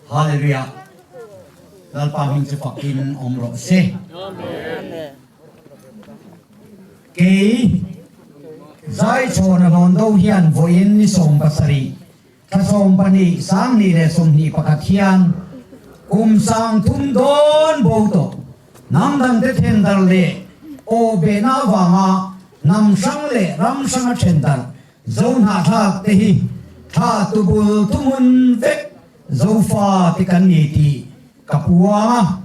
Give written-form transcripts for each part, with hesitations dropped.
Hallelujah. Lalpa hming chu fakin awm rawh se. Kei Zaichhawna Hlawndo hian vawiin ni 70, thla 12, 2021 hian kum 30 dawn bo tawh hnam dangte thendar leh aw behna avanga hnam hrang leh ram hranga thendar Zohnahthlak te hi thla tubul thuhmun vek Zofa te kan ni tih ka puang a,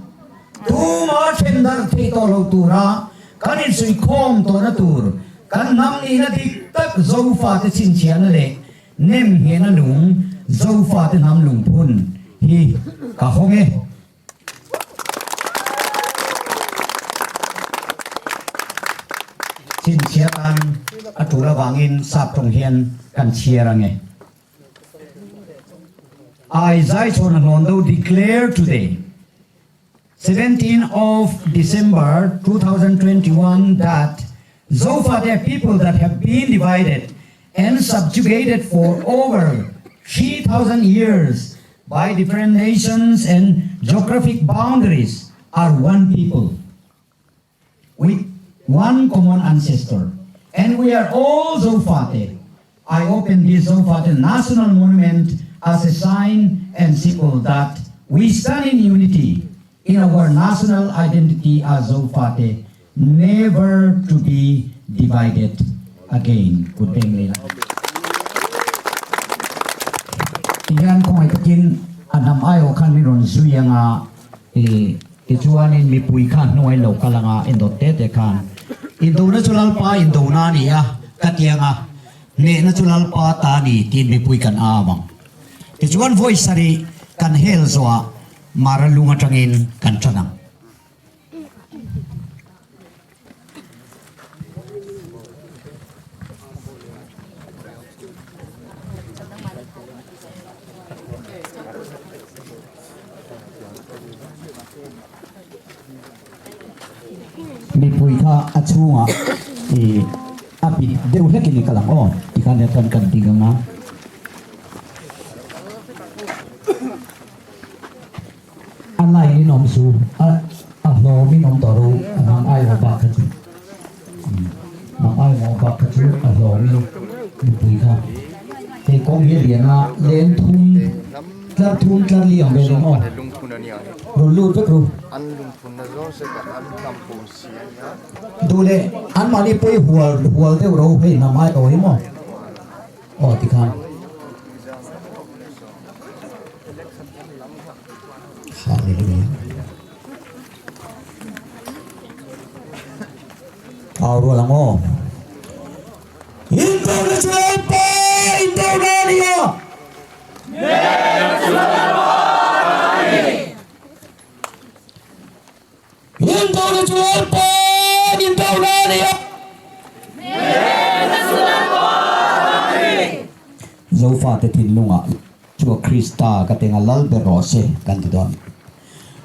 tuma then darh theih tawh loh tura kan insuihkhawm tawhna tur kan hnam nihna dik tak Zofa te chhinchhiahna leh nem nghehna lung Zofa te hnam lungphun hi ka hawng e. Chhinchhiah tan a tul avangin sap tawng hian kan chhiar ang e. I Zaichhawn Hlawndo declare today, 17 of December 2021 that Zofate people that have been divided and subjugated for over 3,000 years by different nations and geographic boundaries are one people with one common ancestor. And we are all Zofate. I open this Zofate National Monument as a sign and symbol that we stand in unity in our national identity as Zofate, never to be divided again. Kut beng leh la. Tihian khawngaih takin a hnam aiawh khan min rawn zui anga i tichuanin mipui kha hnuai lo kal anga indawt te te khan indona chu Lalpa indona a ni a ka ti anga hnehna chu Lalpa ta a ni tiin mipui kan au ang. Tichuan vawi sarih kan hel zawhah Mara lung atangin kan tan ang. Mipui kha a chhungah i a bit deuh hlekin i kal ang aw tikhan hian kan ding ang a. A line in awm su, a a hlawm in awm tawh ro, a hnam aiawh bak kha chu hnam aiawh bak kha chu a hlawm in mipui kha hei kawng hi a lian a len thum tlar thum tlar li ang vel in aw rawn lut vek ru duh leh anmahni pawi hual hual deuh ro hei hnam aiawh hi maw. Aw tikhan. Hallelujah. Au rual ang aw. International pa! International! International pa! International! Zofate thinlungah chua Krista ka tenga lal ber rawh se kan ti dawn.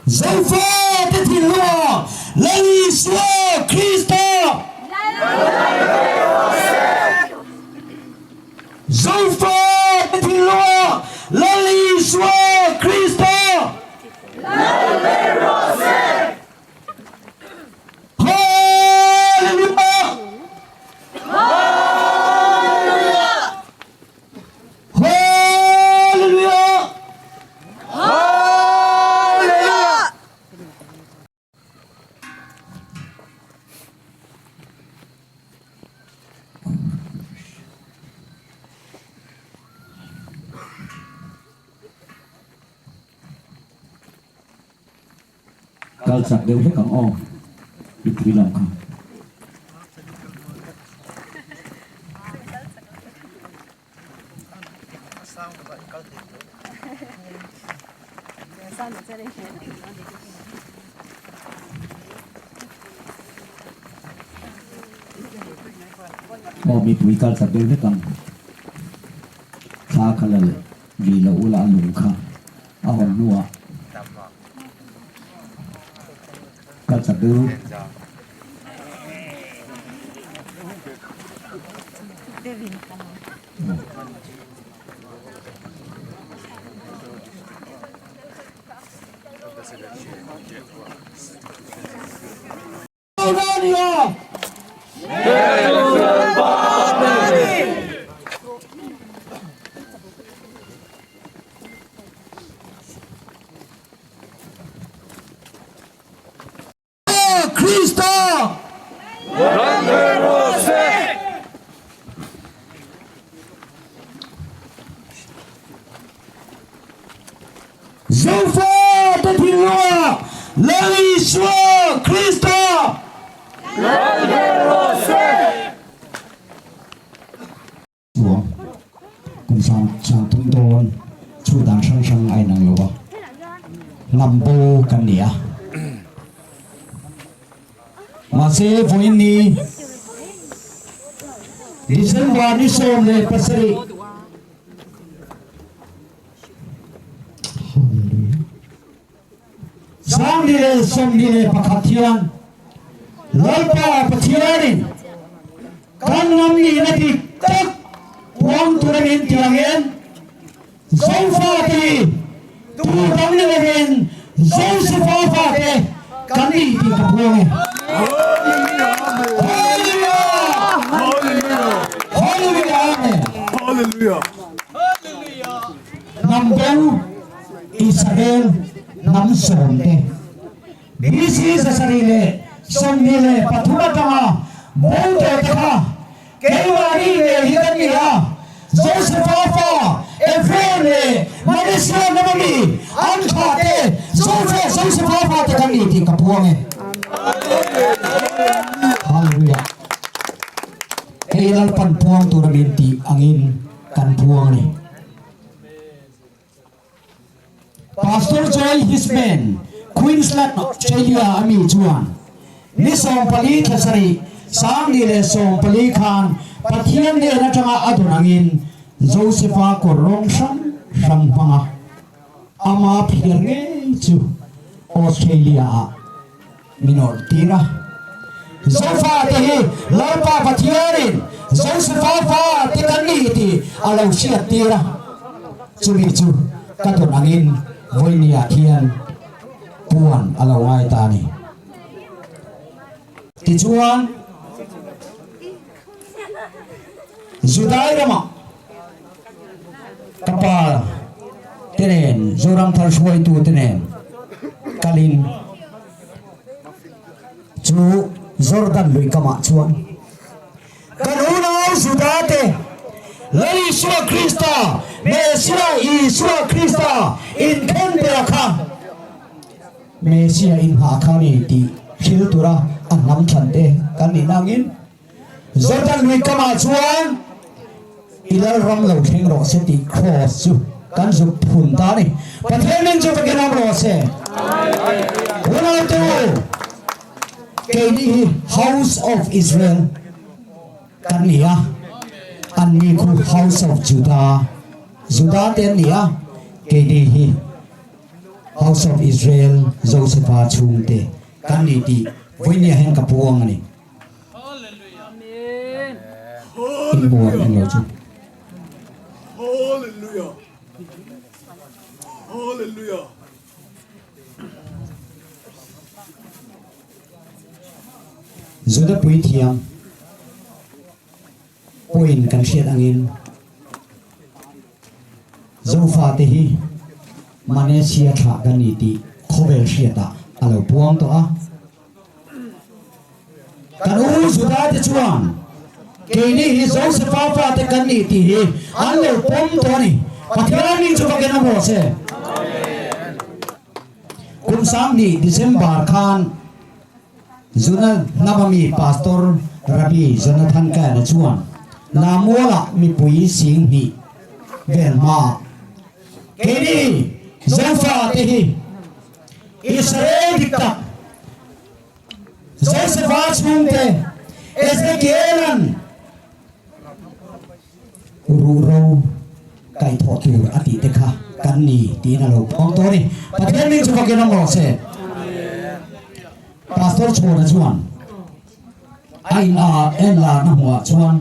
Zofate thinlungah Lal Isua Krista lal ber rawh se. Zofate thinlungah Lal Isua Krista lal ber rawh se. Hallelujah! Hallelujah! Hallelujah! Hallelujah! Kal chak deuh hlek ang aw mipui lam kha. Aw mipui kal chak deuh hlek ang. Thla kha la leh rih loh ula a lung kha a hawn hnuah kal chak deuh ru. Krista! Lalber rawh se! Zofa te thinlungah Lal Isua Krista! Lalber rawh se! Chuang kum sang sang tum dawn chhu dan hrang hrang a inang lo a, hnam bo kan ni a. Mahse vawiin ni December ni 17 2021 hian Lalpa Pathianin kan ram nihna dik tak puang tura min tih angin Zofate hi tu dang ni lovin Zosefa fate kan ni tih ka puang e. Hallelujah! Hallelujah! Amen! Hallelujah! Hnam bo Israel hnam sawmte BC 723 atanga bo tawh te kha keimahni ngei hi kan ni a, Josefa fa Ephraim leh Manasseh hnam ami an thlah te Josefa fa te kan ni tih ka puang e. Hallelujah. Hei Lalpan puang tur a min tih angin kan puang a ni. Pastor Joel Hisman, Queensland, Australia a mi chuan ni 14 thla sarih 2014 khan Pathian hnen atanga a dawn angin Josepha kawr rawng hrang hrang hmanga ama phiar ngei chu Australia ah min awrh tir a. Zofa te hi Lalpa Pathianin Josefa fa te kan ni tih a lo hriat tir a. Chumi chu ka dawn angin vawinia khian puan a lo ngai ta a ni. Tichuan, Judai ramah ka pa te nen, Zoram thar hruaitu te nen kalin chu Jordan lui kamah chuan kan unau Juda te Lal Isua Krista, Messiah Isua Krista inthen bera kha Messiah inhah kha a ni tih hril tura a hnam thlan te kan nih nangin Jordan lui kamah chuan i lalram lo thleng rawh se tih cross chu kan zuk phun ta a ni. Pathian min chu fakin awm rawh se. Unautu, keini hi House of Israel kan ni a, anni khu House of Judah, Judah te an ni a, keini hi House of Israel, Josepha chhungte kan ni tih vawinia hian ka puang a ni. Inbuan eng lo chu. Hallelujah. Hallelujah. Juda puithiam pawhin kan hriat angin Zofate hi Manesia thlah kan ni tih khawvel hriatah a lo puang tawh a. Kan u Juda te chuan keini hi Josefa fate kan nih tih hi an lo pawm tawh a ni. Pathian min chu vakin a hmuh che. Kum 2000 December khan Zuna hnama mi Pastor Rabbi Jonathan Kaina chuan Namualah mipui 2000 vel hmaah keini Zofa te hi Israel dik tak Josefa chhungte Ezekiela'n ruhro kaihthawh tur a tih te kha kan ni tiin a lo puang tawh a ni. Pathian min chu fakin awm rawh se. Pastor Chhawna chuan a in a en larna hmuhah chuan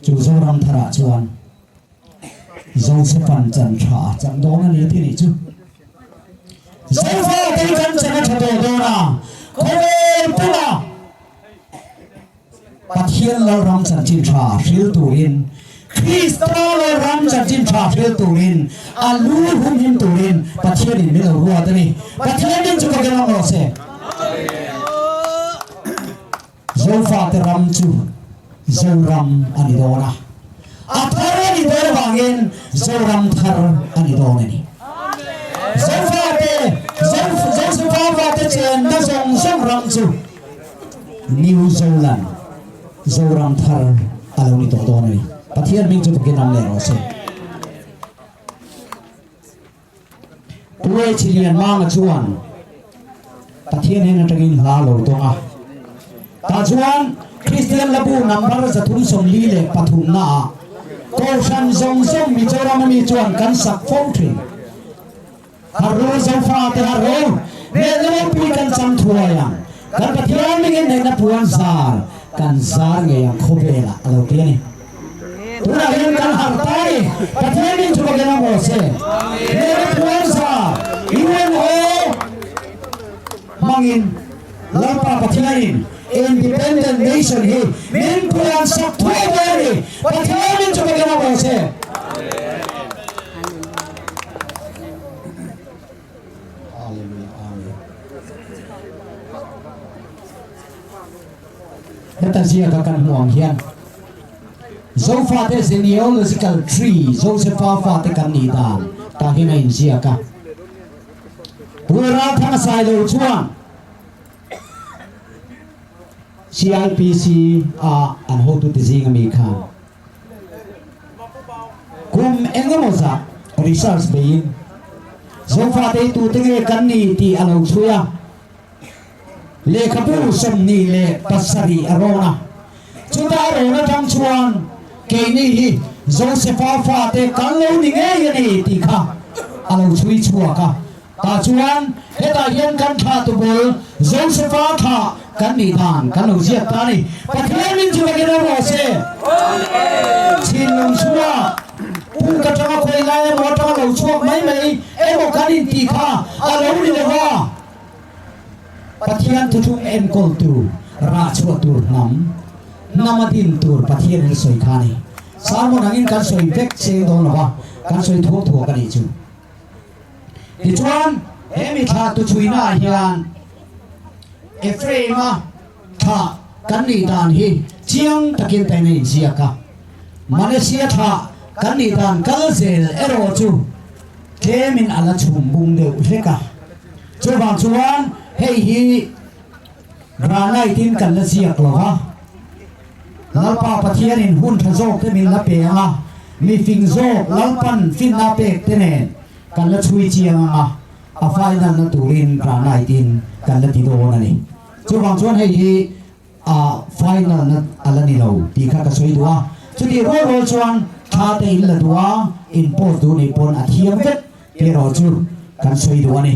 chu Zoram tharah chuan Josepha'n chan tha a chang dawn a ni tih nih chu. Zofa te hi kan chan a tha tawh dawn a, khawvel puma Pathian Lalram chanchin tha hril turin, Krista Lalram chanchin tha hril turin, a lu humhim turin Pathianin min lo ruat a ni. Pathian min chu ka ken awm rawh se. Zofate ram chu Zoram a ni dawn a, a thar a ni dawn avangin Zoram thar a ni dawn a ni. Zofate, Zosefa fate chenna zawng zawng ram chu New Zoland, Zoram thar a lo ni tawh dawn a ni. Pathian hming chu fakin ram leh rawh se. Pu Chilianmanga chuan Pathian hnen atangin hla lo tawng a. Tah chuan Kristian Labu number 343 naah Kohhran zawng zawng Mizoram ami chuan kan sak fo thin. Harru Zofa te harru, hmelna ropui kan chang thuai ang, kan Pathian mingin neihna puan zar kan zar ngei ang khawvelah a lo ti a ni. Tunah hian kan harh ta a ni. Pathian min chhuak in a maw se. Hmel puansa UNO hmangin Lalpa Pathianin Independent Nation hi min puan sak thuai mai a ni. Pathian min chhuak in a maw se. Hallelujah. Amen. Heta ziaka kan hmuh ang hian Zofate genealogical tree, Josefa fate kan nih dan tah hian a inziak a. Pu Ralthanga Sailo chuan CIPC a an hotute zing ami khan kum engemaw zah research beiin Zofate hi tute nge kan ni tih a lo chhui a. Lehkhabu 27 a rawn a, chuta a rawn atang chuan keini hi Josefa fate kan lo ni ngei a ni tih kha a lo chhui chhuak a. Tah chuan hetah hian kan thlah tubul Josefa thlah kan nih dan kan lo ziak ta a ni. Pathian min chu vekin a rawh se. Chhinlung chhuak puk atanga khawi lai emaw atanga lo chhuak mai mai emaw kan intih kha a lo ni lo va. Pathian thuthung enkawltu, rah chhuah tur hnam, hnam a din tur Pathian in sawi kha a ni. Sermon angin kan sawi vek cheng dawn lo va, kan sawi thuak thuak a nih chu. Tichuan, he mi thlah tu chhuina ah hian Ephraim-a thlah kan nih dan hi chiang takin ta in a inziak a. Manasseh-a thlah kan nih dan kal zel erawh chu tlemin a la chhum bung deuh hlek a. Chuvang chuan hei hi granite in kan la ziak lo va, Lalpa Pathianin hun tha zawk te min la pe ang a, mi fing zawk Lalpan finna pek te nen kan la chhui chiang ang a, a final na turin granite in kan la ti dawn a ni. Chuvang chuan hei hi a final na a la ni lo tih kha ka sawi duh a, chutih rual rual chuan thla te in la duh a, in post duh nih pawn a thiam vek tih erawh chu kan sawi duh a ni.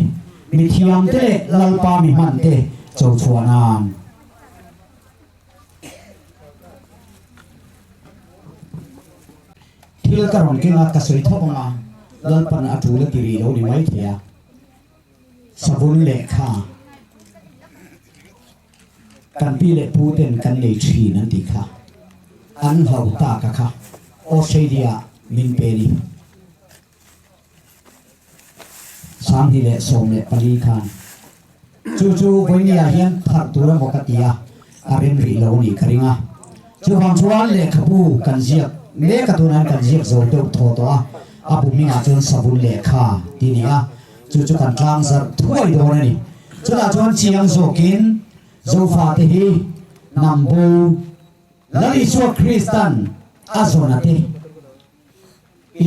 Mi thiam te leh Lalpa mi hman te cho chhuah nan. Thil ka rawn keng a, ka sawi thawp ang a, Lalpan a tul a ti rih lo ni maithei a, savun lehkha. Kan pi leh pu ten kan nei thin an tih kha an hlo tak a kha Australia min pe ni 2014 khan chu chu vawinia hian pharh tur emaw ka ti a a rem rih lo nih ka ring a chuvang chuan lehkhabu kan ziak mek a tunah hian kan ziak zo deuh thaw tawh a a bu hmingah chuan savun lehkha tih a ni a. Chu chu kan tlang zarh thuai dawn a ni. Chutah chuan chiang zawkin Zofate hi hnam bo Lal Isua Kristan a zawn a te,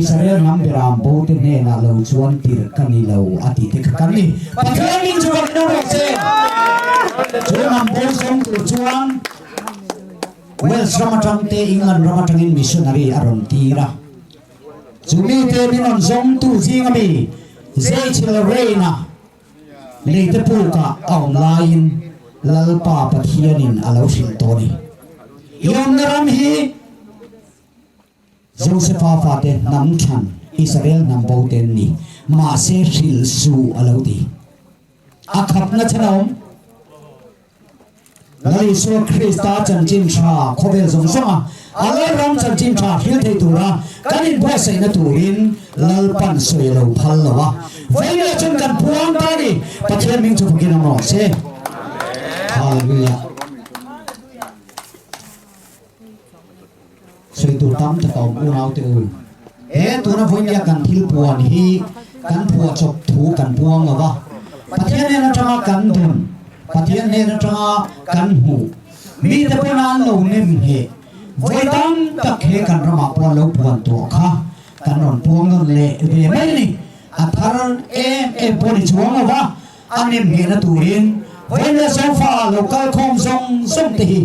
Israel hnam beram bo te hnenah lo chuan tirh ka ni lo a tih te kha kan ni. Pathian min chu kan hmu rawh che. Chu hnam bo zawng tur chuan Wales ram atang te England ram atangin missionary a rawn tir a. Chu mite min rawn zawngtu zinga mi Zeichil Reina leite pukah a awm laiin Lalpa Pathianin a lo hrilh tawh a ni. I awmna ram hi Josefa fate hnam thlan Israel hnam bo te an ni, mahse hrilh suh a lo ti. A khapna chhan a awm. Lal Isua Krista chanchin tha khawvel zawng zawnga a Lalram chanchin tha hril thei tura kan inbuatsaihna turin Lalpan sawi lo phal lo a, vawiinah chuan kan puang ta a ni. Pathian hming chu fakin awm rawh se. Hallelujah. tur tam tak a awm unaute u. He tuna vawinia kan thil puan hi kan phuahchawp thu kan puang lo va, Pathian hnen atanga kan dawn, Pathian hnen atanga kan hmuh, mite pawn an lo nem ngheh, vawi tam tak he kan ramah pawh an lo puan tawh kha kan rawn puang nawn leh ve mai a ni. A thar em em pawh ni chuang lo va, a nem nghehna turin vawinia Zofa lo kal khawm zawng zawng te hi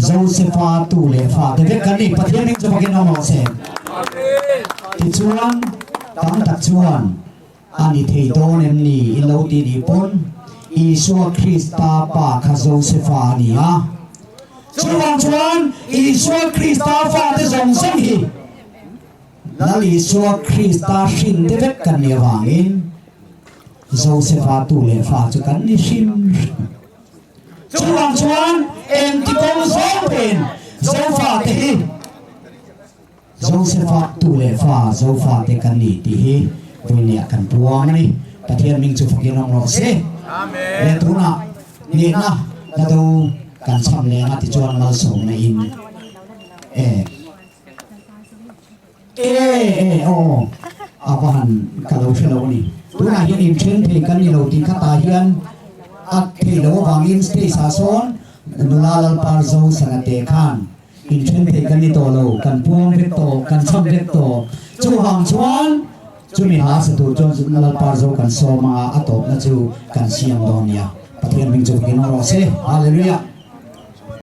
Josefa tu leh fa te vek kan ni. Pathian hming chu fakin awm rawh se. Tichuan, tam tak chuan a ni thei dawn em ni i lo ti nih pawn Isua Krista pa kha Josefa a ni a. Chuvang chuan Isua Krista fate zawng zawng hi Lal Isua Krista hrin te vek kan nih avangin Josefa tu leh fa chu kan ni hrim hrim. Chuvang chuan engti kawng zawng pawhin Zofate hi Josefa tu leh fa Zofate kan ni tih hi vawinia kan puang a ni. Pathian hming chu fakin awm rawh se. Leh tunah nihna la do kan chham leh anga tichuan malsawmna in e. E e aw a va han ka lo hre lo a ni. Tunah hian inthen thei kan ni lo tih khatah hian a theih loh avangin stage ah sawn nula Lalpar zo Sanate khan inthen thei kan ni tawh lo, kan puang vek tawh, kan chham vek tawh. Chuvang chuan chumi hla sa tur chuan Lalpar zo kan sawm anga a tawpna chu kan siam dawn nia. Pathian hming chu fakin awm rawh se. Hallelujah.